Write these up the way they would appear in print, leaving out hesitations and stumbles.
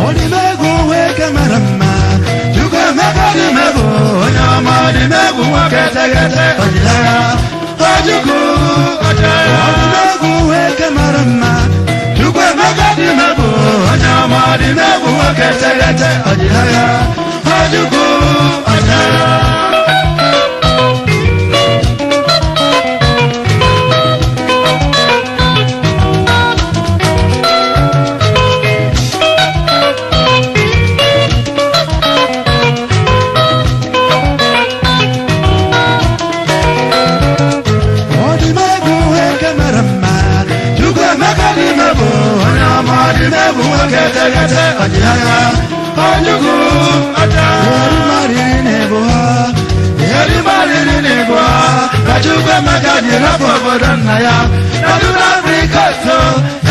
Ọdịmegwu nwoke mara mma, Chukwuemeka Odimegwu, onye ọma. Ọdịmegwu nwoke teghete, ọdịnagha Ojukwu. Ọdịmegwu nwoke mara mma, Chukwuemeka Odimegwu, onye ọma. Ọdịmegwu nwoke teghete, ọdịnagha Ojukwu, ọdịnagha. Ọdịmegwu nwoke mara mma, Chukwuemeka Odimegwu, onye ọma. Ọdịmegwu nwoke teghete, ọdịnagha Ojukwu. Erimariri na-ebu ha, erimariri na-ebu ha, ka Chukwuemeka ji rapụ obodo nna ya na South Africa, so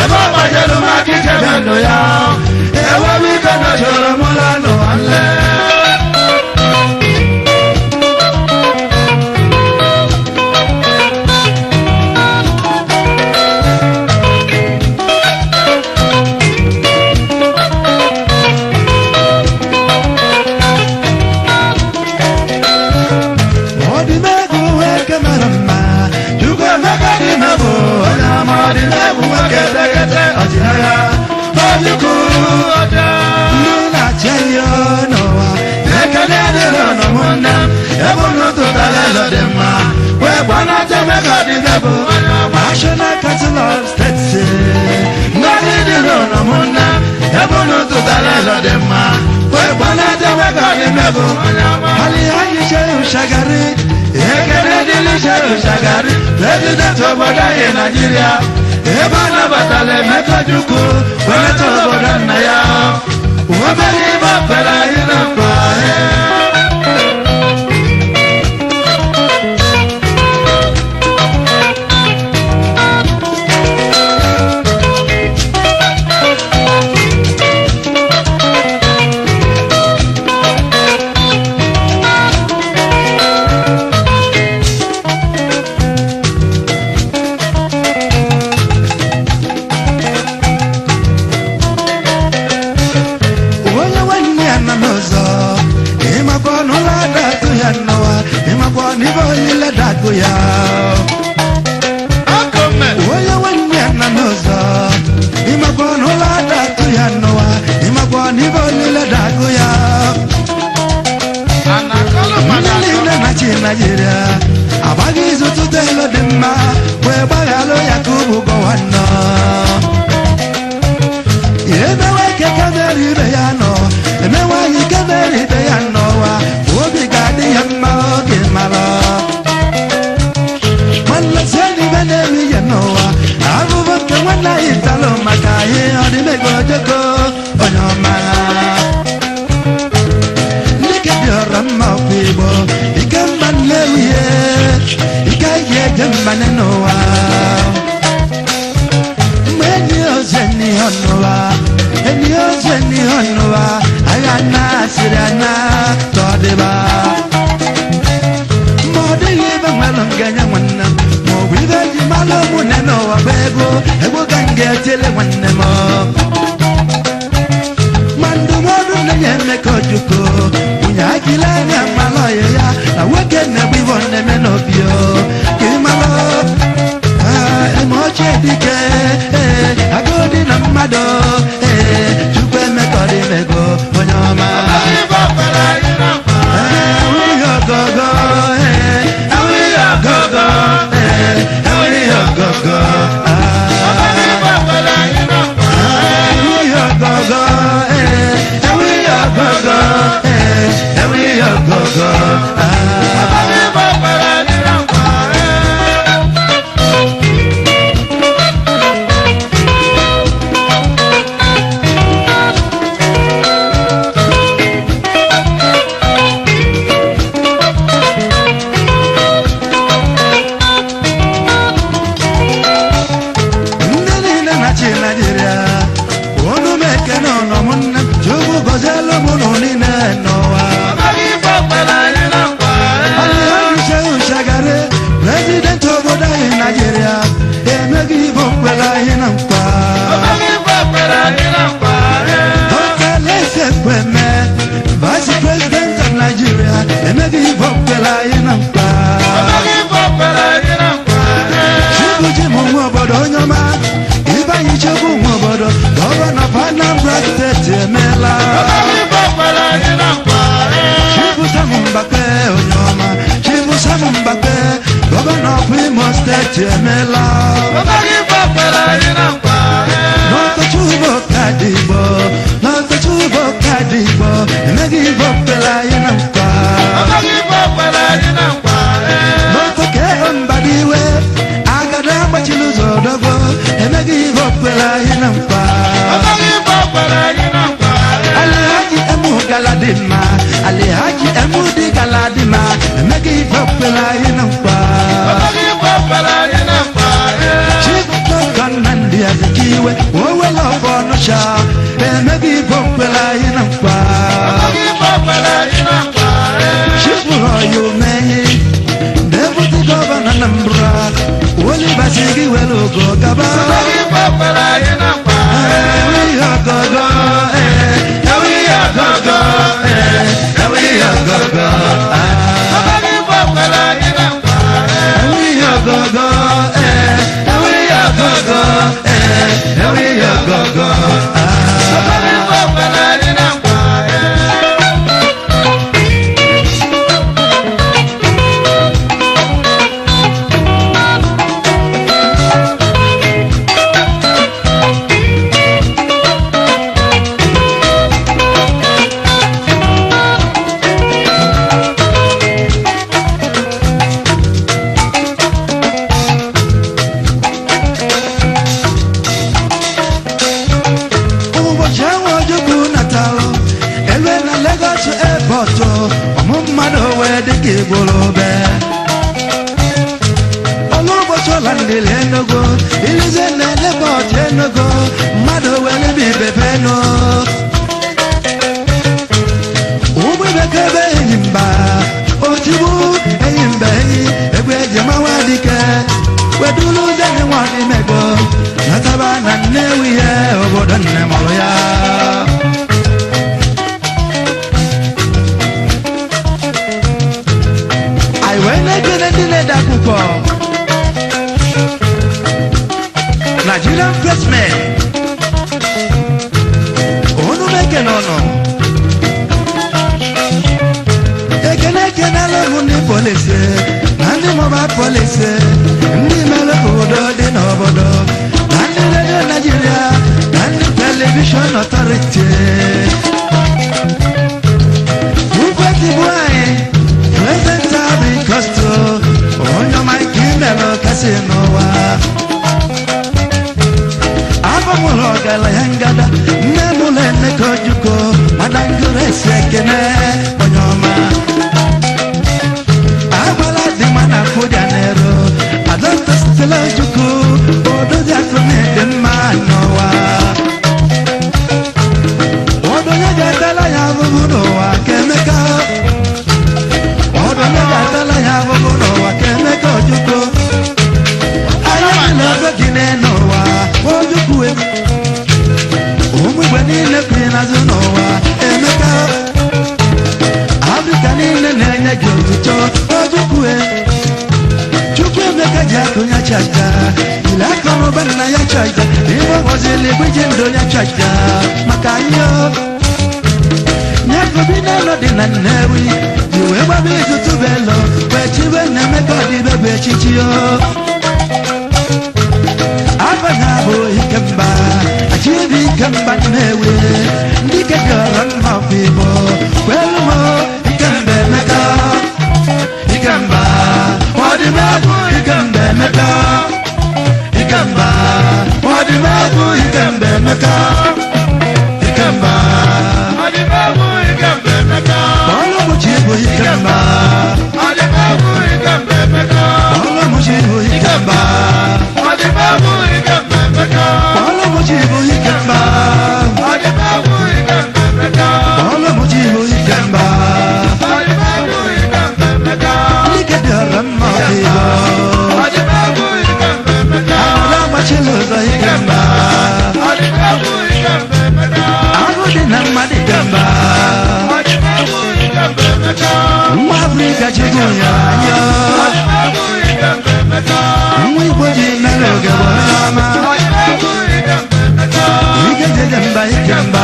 ebe ọ gbanyere maka ichebe ndụ ya. Ewebe ike na chọrọ mụla n'ụwa nle. Ọdịmegwu nwoke mara mma, Chukwuemeka Odimegwu, onye ọma. Ọdịmegwu nwoke teghete, ọchịagha Ojukwu. Ndị na-achị ya n'ụwa, ekele dịrị unu ụmụnne m, ebe unu tụtara elo dị mma wee gbanata Emeka Odimegwu, National Council of States. Ngọzi dịrị unu ụmụnne m, ebe unu tụtara elo dị mma wee gbanata Emeka Odimegwu. Alhaji Shehu Shagari, ekele dịrị Shehu Shagari, president obodo anyị Naijiria, ebe a nabatara Emeka Ojukwu weleta obodo nna ya. Obere ibe kwere anyị na mkpa. Onye nwanne ya nọ n'ụzọ, ịmakwa n'ụlọ adatụ ya n'ụwa, ịmakwa n'ibe olile dagụ ya. Onye nwanne ya nọ n'ụzọ, ịmakwa n'ụlọ adatụ ya n'ụwa, ịmakwa n'ibe olile dagụ ya. Ndị niile na-achị Naijiria agbaghị izu tụta elu dị mma wee gbaghalụ ya ka ụbụ gọwanọ. Emewe ike kemere ibe ya nọ, emewe anyị kemere ibe ya n'ụwa, obi ga-adị ya mma oge mara. Nwanne sie n'ibe na-eme ihe n'ụwa, ahụhụ nke nwanne anyị talụ maka anyị. Ọdịmego Ojoko, onye ọma, ndị ke dị ọrọ mma ọkwa Igbo, ike mba nnewi ihe ike anyị eje mbanye n'ụwa. Mgbe enyi ozi enyi ọnụwa, enyi ozi enyi ọnụwa, agha na asịrị ana ka ọ dịba, ma ọ dịghị ibe nwere nganya nwanne m, ma ọ bụ ibe ji mara ụmụnne n'ụwa bụ ego. Ego ka m ga-etile nwanne m. Ma ndụmọdụ na-enye Emeka Ojukwu, nwunye agịla anya mara ọyị ya na nwoke na-egbu ibo na-eme n'obi o ka ị mara. Eme ochie dike, ee, agụụ dị na mmadụ. Ee, Chukwu Emeka Odimegwu, onye ọma. Ee, nwunye ogogo, ee, nwunye ogogo, ee, nwunye ogogo, ah. Nwunye ogogo, ee, nwunye ogogo, ee, nwunye ogogo. Emeghị ife okwere anyị na nkwa. Chibuji m nwa obodo onye ọma, Ibeanyi Chukwu nwa obodo, gọvanọ of Anambra steeti emeela. Chibu Sam Mbakwe onye ọma, Chibu Sam Mbakwe, gọvanọ of Imo steeti emeela. N'ọtụtụ Okadigbo, n'ọtụtụ Okadigbo, emeghị ife okwere anyị na nkwa. N'ọtụtụ Mbadiwe, agada agbachila ụzọ odogwo, emeghị ife okwere anyị na nkwa. Alhaji Emu Galadima, Alhaji Emu dị Galadima, emeghị ife okwere anyị na nkwa. Chief Dr. Nnamdi Azikiwe, Owele of Ọnụcha, emeghị ife okwere anyị na nkwa. Chief Roy Umenyi, Deputy Governor Anambra, Wolibasi gị were ogo gaba. Ewe ihe ọgọgọ, ewe ihe ọgọgọ, ewe ihe ọgọgọ, ah. Ewe ihe ọgọgọ, ewe ihe ọgọgọ, ewe ihe ọgọgọ, ah. Ụbọchị ahụ Ojukwu natalụ elu na Lagos airport, ọmụ mmadụ wee dịka igwurube. Ọlụ ụbọchị ọla ndịrị Enugu ilize na airport Enugu, mmadụ wee libe ibebenu ụgbọ ibekebe enyi mba otigbu enyi mba enyi egwu eji mawa dike weduru zeni nwadimego nataba na Nnewi ihe obodo nne mụrụ ya. Anyị wee na-ekele ndị na-ede akwụkwọ Nigerian pressmen, unu mekene ọnụ ekene ekenela m ndị polisi na ndị mọba polisi, ndị mere ka udo dị n'obodo, na ndị redio Naijiria na ndị telivishọn ọtọriti. Ugwetibu anyị prezident Abi Kosto, onye ọma nke imelụ kasị n'ụwa. Abụ m ụlọ ọgaranya ngada, nne m ụlọ Emeka Ojukwu, madangoresi ekene onye ọma. Agbala dị mma na fụja n'ero adọta sitela Ojukwu, odozi akụ na-ede mma n'ụwa. Ọdụ onye ga-atala ya ahụhụ n'ụwa ka Emeka, ọdụ onye ga-atala ya ahụhụ n'ụwa ka Emeka Ojukwu. Anya niile ọzọ gị n'elu ụwa Ojukwu, ụmụ igwe niile bi n'azụ n'ụwa Emeka, Afrịka niile na-enye gị otuto Ojukwu. Chukwu Emeka ji akụ ya chacha ile aka ọrụba nna ya chacha ime ọgọzili igwe ji ndụ ya chacha maka anyị nyekobi n'elu dị na Nnewi ji wee gbaba izutu belo wee chibe na Emeka ọdịbe bụ echichi o. Afọ bụ Ikemba achibi, Ikemba Nnewi, ndị kekọrọ mma ọfịbọ kwelu m Ikemba Emeka, Ikemba ọdịmegwu, Ikemba Emeka, Ikemba ọdịmegwu, Ikemba Emeka, Ikemba ọlụmụchi bụ Ikemba, ọlụmụchi bụ Ikemba, ọlụmụchi bụ Ikemba, ọlụmụchi bụ Ikemba, ndị dịọrọ mma ọdịbọ amụrụ agbachila ụzọ Ikemba, agụ dị na mmadụ Ikemba. Nwa. Ike Chukwu nyere anyị nwa Igbo ji mere oge bụ onye ọma. Ike jeje mba, ike mba.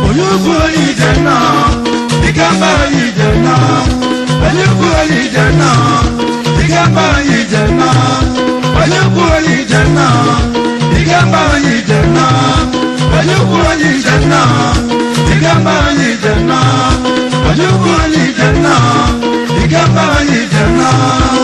Onye ukwu onye ije nnọọ, ike mba onye ije nnọọ. Onye ukwu onye ije nnọọ, ike mba onye ije nnọọ. Onye ukwu onye ije nnọọ, ike mba onye ije nnọọ. Onye ukwu onye ije nnọọ, ike mba onye ije nnọọ. Onye ukwu onye ije nnọọ, ike mba onye ije nnọọ.